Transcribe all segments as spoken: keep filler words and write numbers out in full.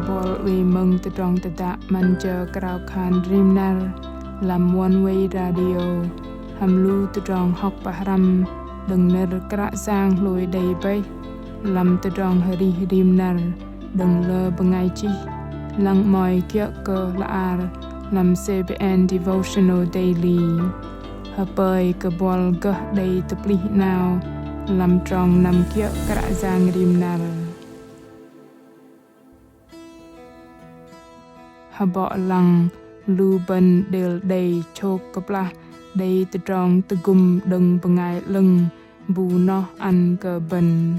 Bol wei mơ̆ng tơdrong tơdă 'Măn jơ krao khan rim năr lăm Oneway Radio hăm lu tơdrong hŏk pơhrăm đơ̆ng nơ̆r Kră Yang hlôi đei bơih lăm tơdrong arih rim năr đơ̆ng lơ bơngai chih, lăng 'mơ̆i kiơ̆ kơ hla ar lăm C B N Devotional Daily. Hơpơi kơ bol gơh đei tơplih 'nao lăm trong năm kiơ̆ Kră Yang rim năr. Hơbŏ lăng lu bơ̆n đêl đei chôk kơplah đei tơdrong tơgŭm đơ̆ng bơngai 'lơ̆ng bu noh ăn kơ bơ̆n.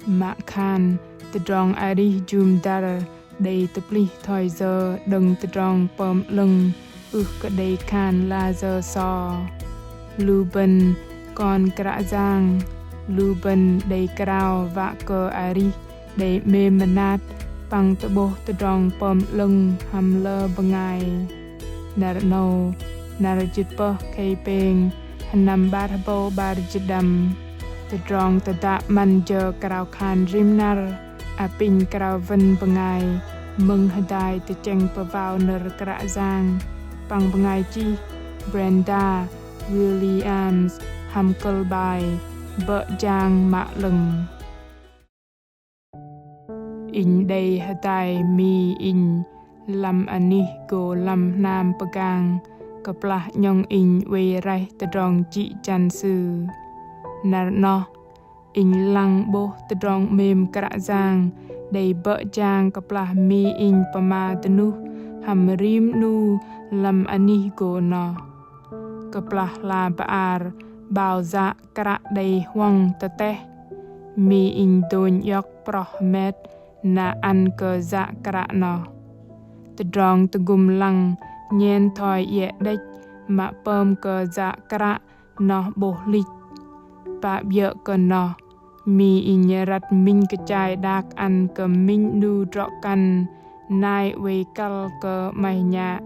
Mă khan tơdrong arih jŭm dăr đei tơplih thoi yơ đơ̆ng tơdrong pơm 'lơ̆ng ưh kơ đei khan la yơ so. Lu bơ̆n kon Kră Yang, lu bơ̆n đei krao wă kơ arih đei 'mêm mơnat păng tơ'bôh tơdrong pơm 'lơ̆ng hăm lơ bơngai. Năr 'nâu, năr jĭt pơh khei pêng, sơnăm 'bar hơbâu 'bar jĭt đăm. Tơdrong tơdă 'Măn jơ krao khan rim năr apinh krao wơ̆n bơngai mơ̆ng hơdai tơchĕng pơwao nơ̆r Kră Yang păng bơngai chih Brenda Williams hăm kơ̆l bai Bơ̆ jang mă 'lơ̆ng. Inh đei hơdai mi inh lăm anih gô lăm hnam pơgang kơplah 'nhŏng inh oei raih tơdrong jĭ jăn sư. Năr 'noh inh lăng 'bôh tơdrong 'mêm Kră Yang đei bơ̆ jang kơplah mi inh pơma dơnuh hăm rim 'nu lăm anih gô noh. Kơplah hla bơar 'bao yă kră đei huŏng tơteh, mi inh dônh iŏk proh hơmet na ăn kơ yă kră noh. Tơdrong tơgŭm lăng nhen thoi iĕ đĕch mă pơm kơ yă kră noh 'bôh hlĭch. Pă 'biơ̆ kơ noh, mi inh răt minh kơchai đak ăn kơ minh 'nu drŏ kăn nai oei kăl kơ 'maih nhă.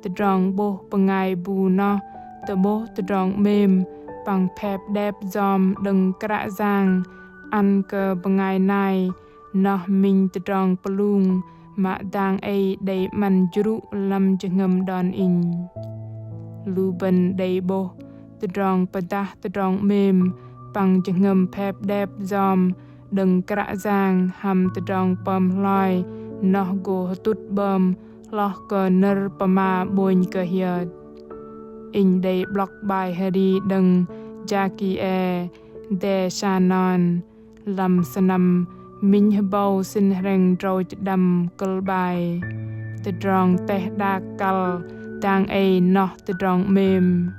Tơdrong 'bôh bơngai bu noh tơ'bôh tơdrong 'mêm păng phep đep yom đơ̆ng Kră Yang ăn kơ bơngai nai noh minh tơdrong pơlung mă dang ei đei 'măn jrŭ lăm jơhngơ̆m đon inh. Lu bơ̆n đei 'bôh tơdrong pơdah tơdrong 'mêm păng jơhngơ̆m phep đep yom đơ̆ng Kră Yang hăm tơdrong pơm hloi noh gô hơtŭt 'bơm hloh kơ nơ̆r pơma 'bônh kơ hiơt. Inh đei 'blŏk bai hơri đơ̆ng Jackie E. DeShannon lăm sơnăm minh hơbâu sĭn hrĕng drâu jĭt đăm kơ̆l bai Tơdrong teh đak kăl dang ei noh tơdrong 'mêm.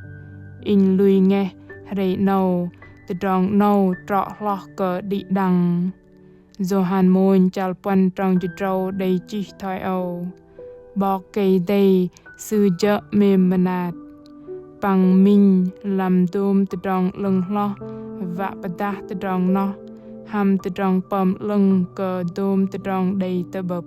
Inh lui ngeh hrei 'nâu tơdrong 'nâu trŏ hloh kơ đĭ đăng. Yôhan mônh chăl puăn trong jĭt drâu đei chih thoi âu: 'Bok Kei-Dei Sư jơ̆ 'mêm mơnat. Păng minh lăm dôm tơdrong 'lơ̆ng hloh wă pơdah tơdrong noh hăm tơdrong pơm 'lơ̆ng kơ dôm tơdrong đei tơ'bơ̆p.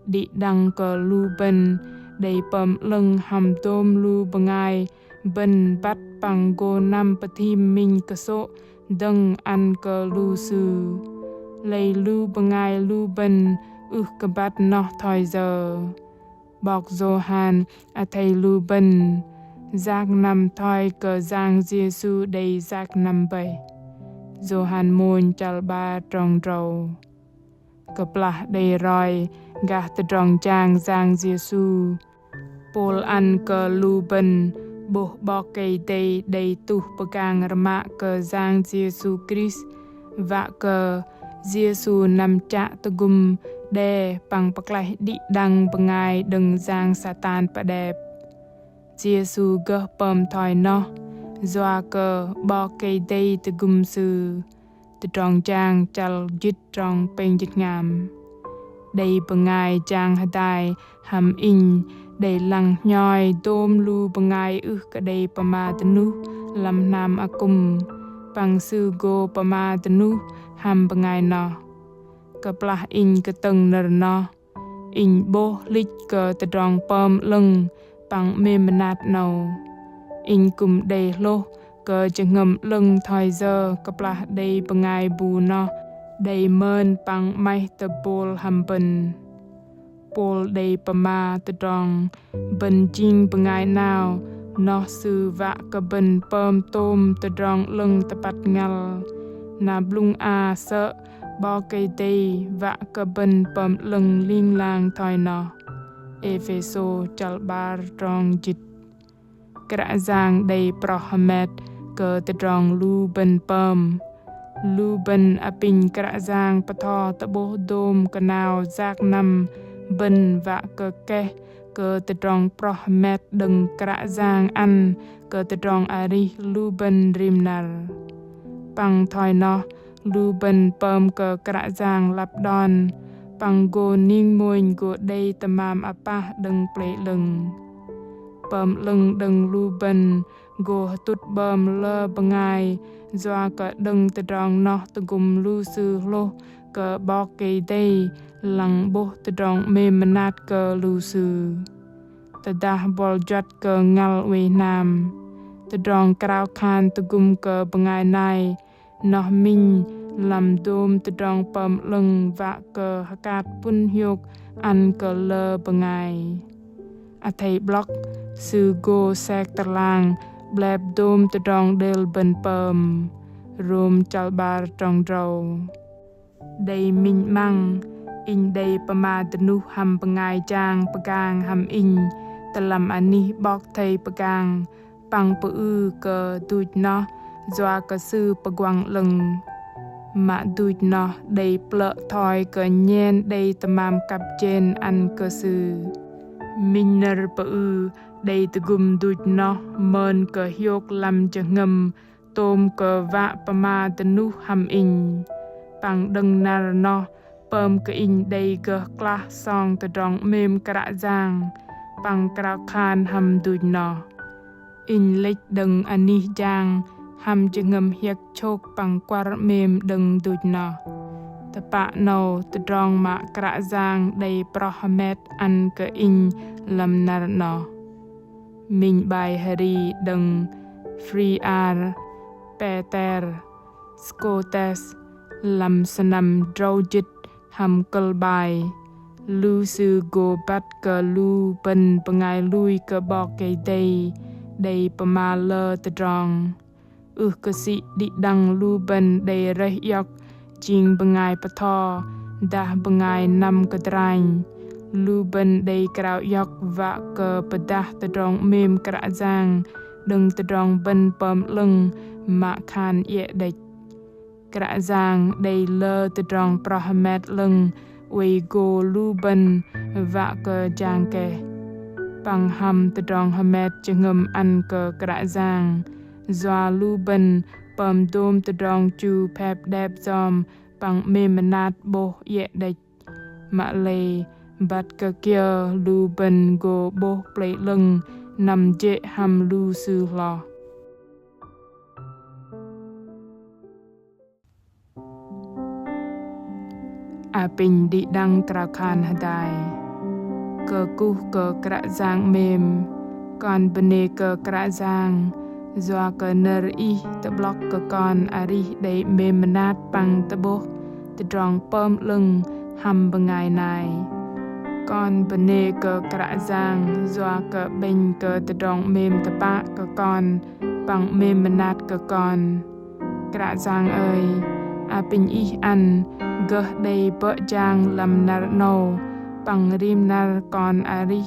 Đĭ đăng kơ lu bơ̆n đei pơm 'lơ̆ng hăm dôm lu bơngai bơ̆n băt păng gô năm pơthim minh kơsô̆ dơ̆ng ăn kơ lu sư. Lei lu bơngai lu bơ̆n ưh kơ băt noh thoi yơ? 'Bok Yôhan athei lu bơ̆n yak năm thoi kơ Yang Yêsu đei yak năm bơih. Yôhan mônh chăl 'bar trong drâu. Kơplah đei roi gah tơdrong jang Yang Yêsu, pôl ăn kơ lu bơ̆n 'bôh 'Bok Kei-Dei đei tuh pơgang rơmă kơ Yang Yêsu Krist, wă kơ Yêsu năm chă tơgŭm đe păng pơklaih đĭ đăng bơngai đơ̆ng yang Satan pơđep. Yêsu gơh pơm thoi noh yua kơ 'Bok Kei-Dei tơgŭm Sư. Tơdrong Jang chăl jĭt trong pêng jĭt hngam. Đei bơngai jang hơdai hăm inh đei lăng hnhoi dôm lu bơngai ưh kơ đei pơma dơnuh lăm hnam akŭm, păng sư gô pơma dơnuh hăm bơngai noh. Kơplah inh kơtơ̆ng nơ̆r noh, inh 'bôh hlĭch kơ tơdrong pơm 'lơ̆ng păng 'mêm mơnat 'nâu. Inh kư̆m đei hlôh kơ jơhngơ̆m 'lơ̆ng thoi yơ kơplah đei bơngai bu noh đei mơn păng 'maih tơpôl hăm bơ̆n. Pôl đei pơma tơdrong bơ̆n jing bơngai 'nao, noh sư wă kơ bơ̆n pơm tôm Tơdrong 'Lơ̆ng tơpăt ngăl. Na blŭng a sơ̆ 'Bok Kei-Dei wă kơ bơ̆n pơm 'lơ̆ng ling lang thoi noh. Êphêsô chăl 'bar trong jĭt. Kră Yang đei proh hơmet kơ tơdrong lu bơ̆n pơm. Lu bơ̆n apinh Kră Yang pơtho tơ'bôh dôm kơnao yak năm bơ̆n wă kơ keh kơ tơdrong proh hơmet đơ̆ng Kră Yang ăn kơ tơdrong arih lu bơ̆n rim năr. Păng thoi noh, lu bơ̆n pơm kơ Kră Yang lăp đon, păng gô ning mônh gô đei tơmam apah đơ̆ng Pơlei 'Lơ̆ng. Pơm 'lơ̆ng đơ̆ng lu bơ̆n gô hơtŭt 'bơm lơ bơngai, yua kơ đơ̆ng tơdrong noh tơgŭm lu sư hlôh kơ 'Bok Kei-Dei lăng 'bôh tơdrong 'mêm mơnat kơ lu sư. Tơdah buăl juăt kơ ngăl oei hnam, tơdrong krao khan tơgŭm kơ bơngai nai noh minh lăm dôm tơdrong pơm 'lơ̆ng wă kơ hơkat pŭn hiôk ăn kơ lơ bơngai. Athei 'blŏk sư gô sek tơlang 'blep dôm tơdrong đêl bơ̆n pơm. Rôm chăl 'bar trong drâu. Đei minh 'măng, inh đei pơma dơnuh hăm bơngai jang pơgang hăm inh, tơ lăm anih 'bok thây pơgang, păng pơư kơ duch noh, yua kơ sư pơguăng 'lơ̆ng. Mă duch noh đei plơ̆ thoi kơ nhen đei tơmam kăp jên ăn kơ sư. Minh nơ̆r pơư đei tơgŭm duch noh mơn kơ hiôk lăm jơhngơ̆m tôm kơ wă pơma dơnuh hăm inh. Păng đơ̆ng năr noh pơm kơ inh đei gơh klah song tơdrong 'mêm Kră Yang, păng krao khan hăm duch noh. Inh lĕch đơ̆ng anih jang hăm jơhngơ̆m hiĕk chôk păng kuăr 'mêm đơ̆ng duch noh. Tơpă 'nâu tơdrong mă Kră Yang đei proh hơmet ăn kơ inh lăm năr noh. Minh 'bai hơri đơ̆ng Friar Peter Scotes lăm sơnăm drâu jĭt hăm kơ̆l 'bai. Lu sư gô băt kơ lu bơ̆n bơngai lui kơ 'Bok Kei-Dei đei pơma lơ tơdrong. Ưh kơ sĭ đĭ đăng lu bơ̆n đei rơih iŏk jing bơngai pơtho dah bơngai năm kơdranh. Lu bơ̆n đei krao iŏk wă kơ pơdah tơdrong 'mêm Kră Yang đơ̆ng tơdrong bơ̆n pơm 'lơ̆ng mă khan iĕ đĕch. Kră Yang đei lơ tơdrong proh hơmet 'lơ̆ng oei gô lu bơ̆n wă kơ jang keh. Păng hăm tơdrong hơmet jơhngơ̆m ăn kơ Kră Yang, yua lu bơ̆n pơm dôm tơdrong chu phep đep yom păng 'mêm mơnat 'bôh iĕ đĕch. Mă lei băt kơ kiơ lu bơ̆n gô 'bôh Pơlei 'Lơ̆ng năm jê̆ hăm lu sư hloh. Apinh đĭ đăng krao khan hơdai. Kơkuh kơ Kră Yang 'mêm. Kon bơnê kơ Kră Yang, yua kơ nơ̆r Ih tơ'blŏk kơ kon arih đei 'mêm mơnat păng tơ'bôh tơdrong pơm 'lơ̆ng hăm bơngai nai. Kon bơnê kơ Kră Yang, yua kơ 'bĕnh kơ tơdrong 'mêm tơpă kơ kon păng 'mêm mơnat kơ kon. Kră Yang ơi, apinh Ih ăn gơh đei bơ̆ jang lăm năr 'nâu, păng rim năr kon arih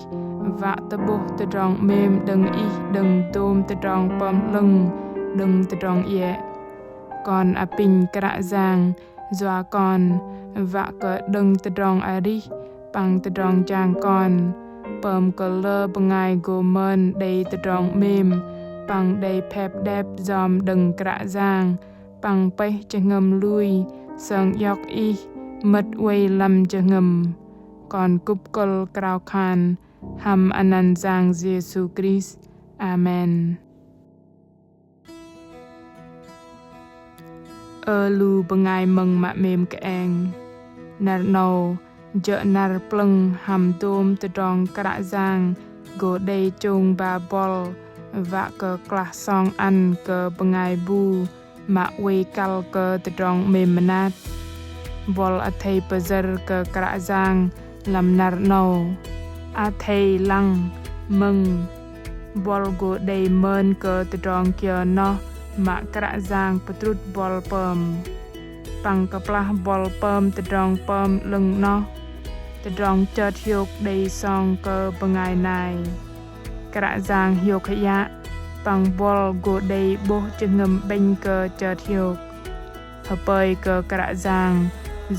wă tơ'bôh tơdrong 'mêm đơ̆ng Ih đơ̆ng dôm tơdrong pơm 'lơ̆ng đơ̆ng tơdrong iĕ. Kon apinh Kră Yang yua kon, wă kơ đơ̆ng tơdrong arih păng tơdrong jang kon, pơm kơ lơ bơngai gô mơn đei tơdrong 'mêm păng đei phep đep yom đơ̆ng Kră Yang, păng pơih jơhngơ̆m lui sơng iŏk Ih mơ̆t oei lăm jơhngơ̆m. Kon kŭp kơ̆l krao khan hăm anăn Yang Yêsu Krist. Amen. Ơ lu bơngai mơ̆ng mă 'mêm kơeng. Năr 'nâu jơ̆ năr plơ̆ng hăm dôm tơdrong Kră Yang gô đei chông ba bol wă kơ klah song ăn kơ bơngai bu mă oei kăl kơ tơdrong 'mêm mơnat. Buăl athei pơyơ̆r kơ Kră Yang lăm năr 'nâu. Athei lăng mơ̆ng buăl gô đei mơn kơ tơdrong kiơ noh mă Kră Yang pơdrŭt buăl pơm. Păng kơplah buăl pơm tơdrong pơm 'lơ̆ng noh, tơdrong chơt hiôk đei song kơ bơngai nai. Kră Yang hiôk hơiă, păng buăl gô đei 'bôh jơhngơ̆m 'bĕnh kơ chơt hiôk. Hơpơi kơ Kră Yang,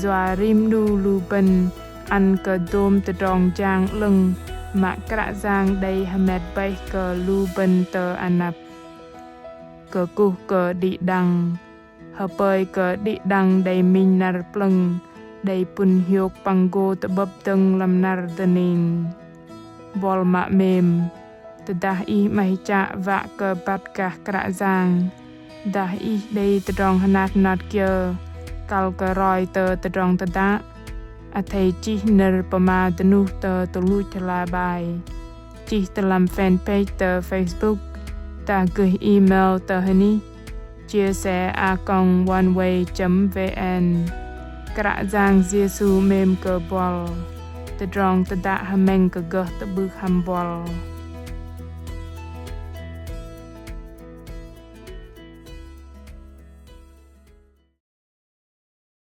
yua rim 'nu lu bơ̆n ăn kơ dôm tơdrong jang 'lơ̆ng mă Kră Yang đei hơmet bơih kơ lu bơ̆n tơ anăp. Kơkuh kơ đĭ đăng. Hơpơi kơ đĭ đăng đei minh năr plơ̆ng, đei pŭn hiôk păng gô tơ'bơ̆p dơ̆ng lăm năr dơning. Buăl mă 'mêm, tơdah ih 'maih chă wă kơ băt gah Kră Yang, dah ih đei tơdrong hơnat hơnat kiơ, kăl kơ roi tơ tơdrong tơdă, athei chih nơ̆r pơma dơnuh tơ tơluch hla bơar. Chih tơ lăm fanpage tơ Facebook, dah gơh email tơ hơnih chia sẻ a còng oneway chấm vn. Kră Yang Yêsu 'mêm kơ buăl. Tơdrong tơdă hơmĕng kơ gơh tơ'bưh hăm buăl.